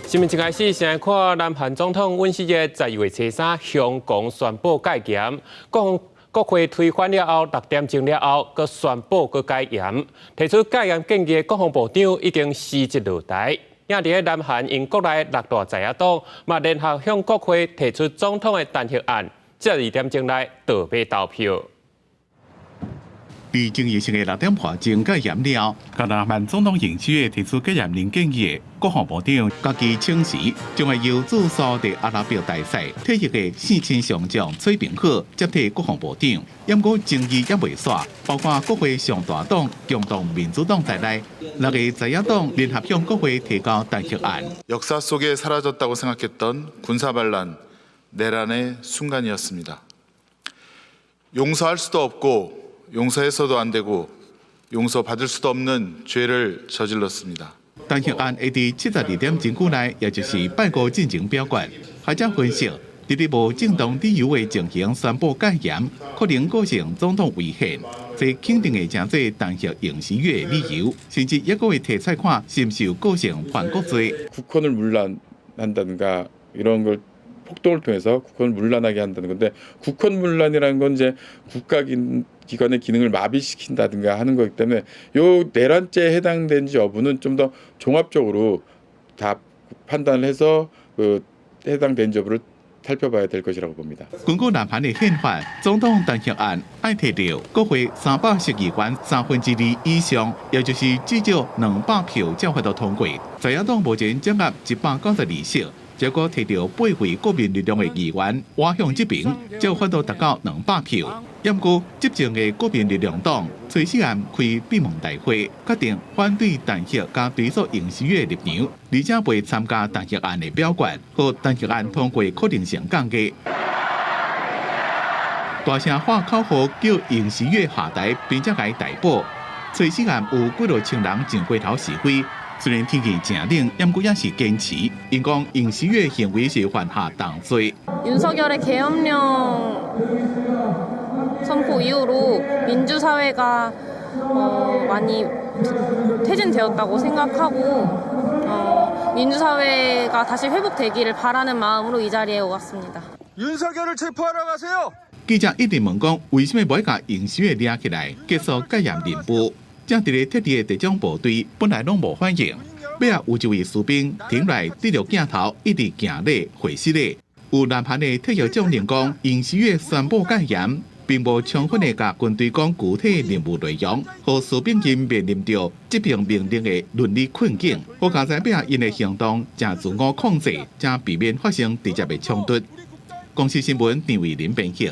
新聞一開始，先來看南韓總統尹錫悅12月初三向公宣布戒嚴，國會推翻了後，6點鐘了後，閣宣布閣解嚴，提出戒嚴建議的國防部長已經辭職落台。也佇咧南韓𪜶國內六大在野黨嘛聯合向國會提出總統的彈劾案，12點鐘內就欲投票。佇爭議性的6點半鐘戒嚴了，南韓總統尹錫悅提出戒嚴令建議，國防部長家己請辭，將會由駐沙特阿拉伯大使退役的性侵上將崔炳赫接替國防部長。毋過爭議猶未煞，包括國會上大黨共同民主黨在內，六个在野黨聯合向國會提交彈劾案。 역사 속에 사라졌다고 생각했던 군사반란 내란의 순간이었습니다. 용서할 수도 없고 용서해서도 안 되고 용서받을 수도 없는 죄를 저질렀습니다. 彈劾案會佇72點鐘之內，也就是拜五進前表決。學者分析，佇咧無正當理由的情形宣布戒嚴，可能構成總統違憲，這肯定會成做彈劾尹錫悅的理由，甚至猶閣會提出看是毋是有構成叛國罪。 국헌을 문란한다든가 이런 걸 폭동을 통해서 국헌을 문란하게 한다는 건데 국헌 문란이라는 건 이제 국가 기관의 기능을 마비시킨다든가 하는 거기 때문에 요 내란죄에 해당되는지 여부는 좀 더 종합적으로 다 판단을 해서 그 해당되는지 여부를 살펴봐야 될 것이라고 봅니다. 根據南韓的憲法，總統彈劾案愛提著國會312議員2/3以上，也就是至少200票才有法度通過。在野黨目前掌握192席，結果提著八位國民力量的議員倚向這邊，才有法度達到200票。毋過執政的國民力量黨崔世安開閉門大會，決定反對彈劾佮追訴尹錫悅立場，而且袂參加彈劾案的表決，予彈劾案通過可能性降低。大聲喊口號叫尹錫悅下台，並且共逮捕。崔世安有幾若千人上街頭示威，雖然天氣誠冷，毋過也是堅持。𪜶講尹錫悅行為是犯下重罪。 윤석열의 계엄령 선포 이후로 민주사회가 많이 퇴진되었다고 생각하고 민주사회가 다시 회복되기를 바라는 마음으로 이 자리에 왔습니다. 윤석열을 체포하러 가세요. 記者一直問講，為啥物無共尹錫悅掠起來，結束戒嚴任務？正佇咧撤離的特種部隊本來攏無反應，尾仔有一位士兵停來對著鏡頭，一直行禮會失禮。有南韓的退役將領講，尹錫悅宣布戒嚴，並無充分的共軍隊講具體任務內容，予士兵𪜶面臨著執行命令的倫理困境。好佳哉尾仔𪜶的行動誠自我控制，才避免發生直接的衝突。公視新聞陳慧琳編譯。